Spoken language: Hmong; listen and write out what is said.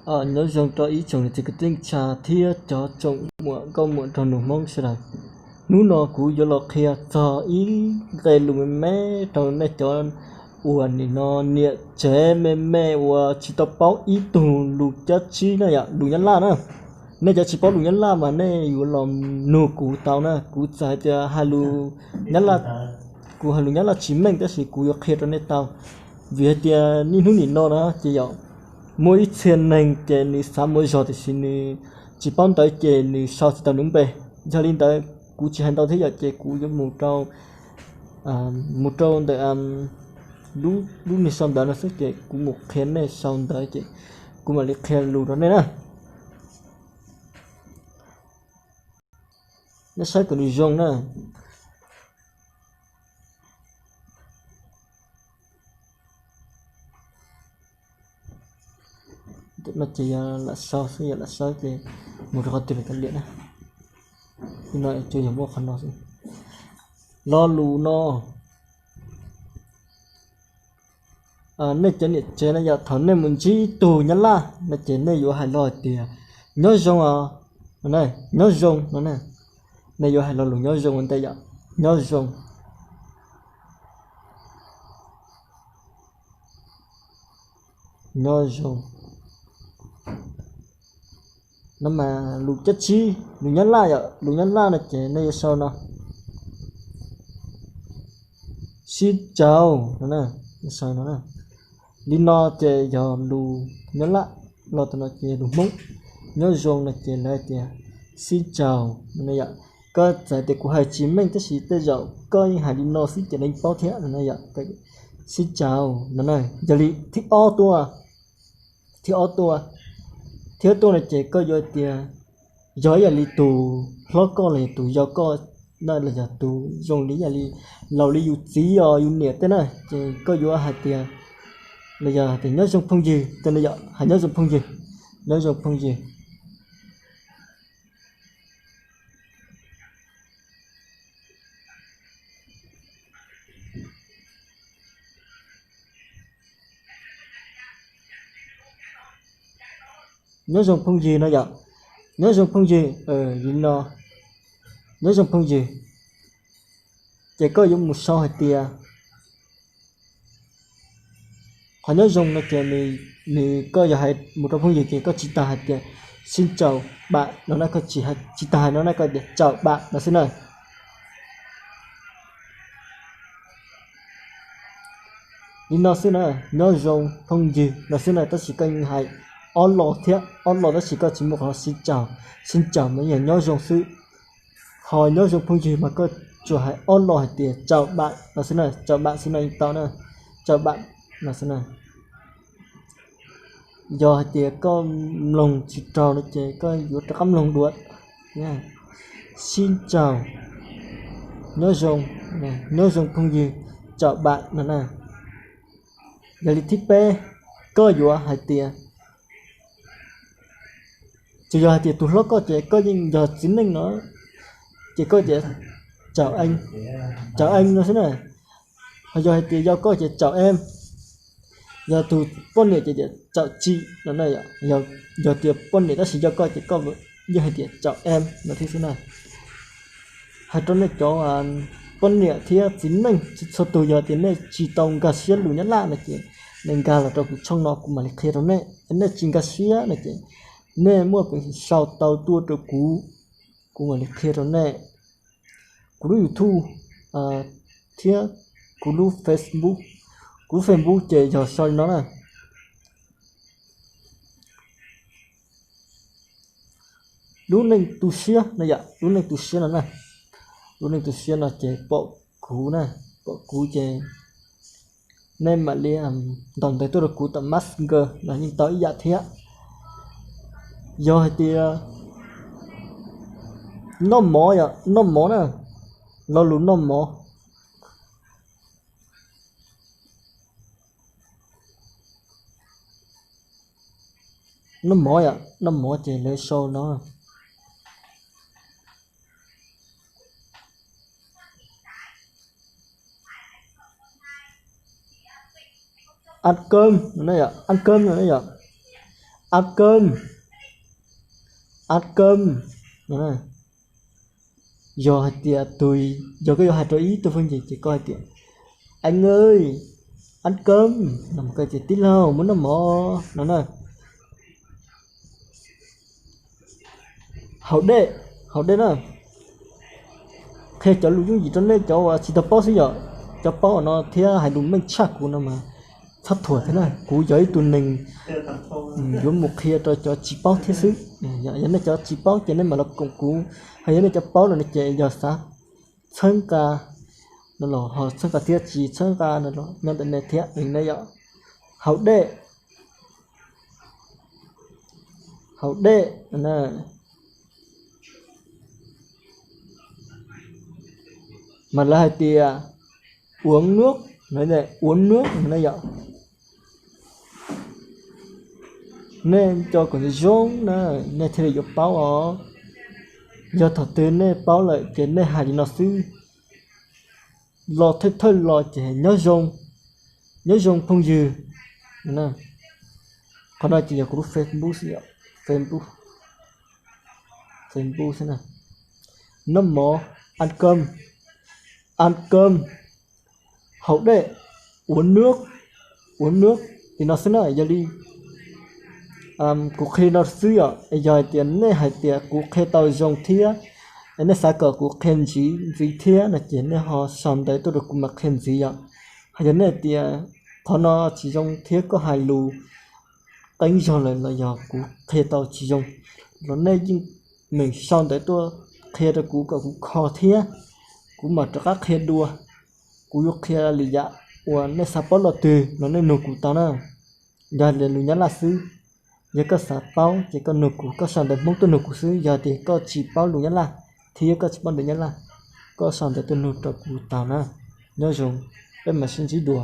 Nyob zoo rau ib tsoom niam txiv kwv tij neej tsa thiab cov tsoom muam nkauj muam nraug nus Hmoob sawv daws. Hnub no kuv yuav los qhia txog ib nqe lus me me rau nej cov uas nim no niam tsev me me uas tsis tau paub ib tug lus cab tsib na yom, lus Nyab Laj na. Nej cov tsis paub lus Nyab Laj mas nej yuav los nug kuv tau na, kuv txawm hais tias hais lus Nyab Laj, kuv hais lus Nyab Laj tsis meej tab sis kuv yuav qhia rau nej tau. Vim hais tias niaj hnub nim no na ces yom, muaj ib txhia neeg ces nws xav mus zog tiam sis nws tsis paub ntawv ces nws sau tsis tau nws lub npe. Yog li ntawd kuv tsis hais ntau thiab yom, ces kuv yuav mus rau, mus rau ntawm lub, lub neeg sau ntawv no xwb ces kuv mus qhia nej sau ntawv ces kuv mam li qhia lus rau nej na. Nej saib kom nws zoo na. No ces yog lam sau xwb, yog lam sau ces mus rau qhov twg los kav liam na. No ces yog muaj qhov no xwb. Lo lus no, nej cov niam tsev na yom, thaum nej mus ntsib ib tug Nyab Laj no ces nej yuav hais los hais tias nyob zoo os, nyob zoo no na. Nej yuav hais lo lus nyob zoo ua ntej yom, nyob zoo, nyob zoo. No mas lus cab tsib, lus Nyab Laj yom, lus Nyab Laj no ces nej yuav sau no, sib caug no, sau no. Li no ces yog lus Nyab Laj, los tam no ces lus Hmoob, nyob zoo no ces lawv hais tias sib caug no yom. Koj txawm tias kuv hais tsis meej tab sis tej zaum koj yeej hais li no xwb ces lawv yeej paub thiab no yom. Sib caug no na. Yog li thib ob tuaj, thib ob tuaj, thib ob tuaj no ces koj yuav hais tias yog ib yam li tus hlob koj los yog tus yau koj na, los yog tus zoo li ib yam li laus li yus txiv os yus niam tej na, ces koj yuav hais tias, los yog hais tias nyob zoo phooj ywg tej no yom, hais nyob zoo phooj ywg, nyob zoo phooj ywg. Nyob zoo phooj ywg no yom, nyob zoo phooj ywg, li no, nyob zoo phooj ywg. Ces koj yuav mus sau hais tias, qhov nyob zoo no ces nws, koj yog hais mus rau phooj ywg ces koj tsis tas hais tias sib caum bam no na, koj tsis tas hais no na, koj tias caum bam no xwb na. Li no xwb na, nyob zoo phooj ywg no xwb na, tab sis koj yeej hais ob lo thiab, ob lo tab sis koj tsis muaj qhov sib caum, sib caum mas yog nyob zoo xwb. Ho nyob zoo phooj ywg mas koj tsuas hais ob lo hais tias caum bam no xwb na, caum bam xwb no yeej tau na, caum bam no xwb na. Yog hais tias koj mloog tsis raug no ces koj yuav rov qab mloog dua. Sib caug, nyob zoo, nyob zoo phooj ywg, caum bam no na. Yog li thib peb, koj yuav hais tias, tsuas yog hais tias tus hlob koj ces koj yeej yog txiv neej no, ces koj tias caum, caum ees no xwb na. Ho yog hais tias yau koj ces caum em, yog tus poj niam ces tias caum tsis no na. Yog tias poj niam tab sis yau koj ces koj yeej hais tias caum em no thiab xwb na. Hais rau nej cov poj niam thiab txiv neej txhua tus, yog tias nej tsis tau nkag siab lus Nyab Laj no ces nej nkag los rau kuv tshooj no kuv mam li qhia rau nej. Nej tsis nkag siab no ces nej muaj peev xwm sau tau tuaj rau kuv, kuv mam li qhia rau nej. Kuv lub YouTube thiab kuv lub Facebook, kuv lub Facebook ces yog sau li no na. Lub neej tu siab no yom, lub neej tu siab no na. Lub neej tu siab no ces pom kuv na, pom kuv ces nej mam li ntaus ntawv tuaj rau kuv tom Messenger los yeej tau ib yam thiab. Yog hais tias noj mov yom, noj mov na, lo lus noj mov. Noj mov yom, noj mov ces lawv sau no. Ăn cơm no na yom, ăn cơm no na yom. Ăn cơm, ăn cơm. Yog hais tias tus, yog koj yuav hais rau ib tug phooj ywg ces koj hais tias anh ơi, ăn cơm, no koj tias tij laug muab noj mov no na. Haus dej, haus dej na. Qhia cov lus yooj yim rau nej cov uas tsis tau paub xwb yom. Cov paub no thiab hais lus meej tshaj kuv no mas txhob thuam thiab na. Kuv yog ib tug neeg yuav mus qhia rau cov tsis paub thiab xwb. Yog nej cov tsis paub ces nej mam los koom kuv, ho yog nej cov paub lawm no ces yog xav txhawb nqa no los ho txhawb nqa thiab, tsis txhawb nqa no los nyob ntawm nej thiab ne yom. Haus dej, haus dej. Mas lawv hais tias uống nước, uống nước no yom. Nej cov kom zoo na, nej thiaj li yuav paub os. Yog thaum twg nej paub lawm ces nej hais li no xwb. Los thawj thawj los ces nyob zoo, nyob zoo phooj ywg. Qhov no ces yog kuv lub Facebook xwb, Facebook, Facebook xwb na. Noj mov, ăn cơm, ăn cơm, haus dej, uống nước, uống nước, li no xwb na. Yog li kuv qhia no xwb yom. Yog hais tias nej hais tias kuv qhia tau zoo thiab, nej xav kom kuv qhia ntxiv ntxiv thiab no ces nej ho sau ntawv tuaj rau kuv mam qhia ntxiv yom. Ho yog nej tias qhov no tsis zoo thiab koj hais lus qeeb zog lawm los yog kuv qhia tau tsis zoo los nej yeej meem sau ntawv tuaj qhia rau kuv kom kuv kho thiab, kuv mam rov qab qhia dua. Kuv yuav qhia lwm yam uas nej xav paub los twg los nej nug kuv tau na. Yog lus Nyab Laj xwb, yog koj xav paub ces koj nug kuv, koj sau ntawv Hmoob tuaj nug kuv xwb. Yog tias koj tsis paub lus Nyab Laj thiab koj tsis paub ntawv Nyab Laj, koj sau ntawv tuaj nug rau kuv tau na. Nyob zoo, peb mam sib ntsib dua.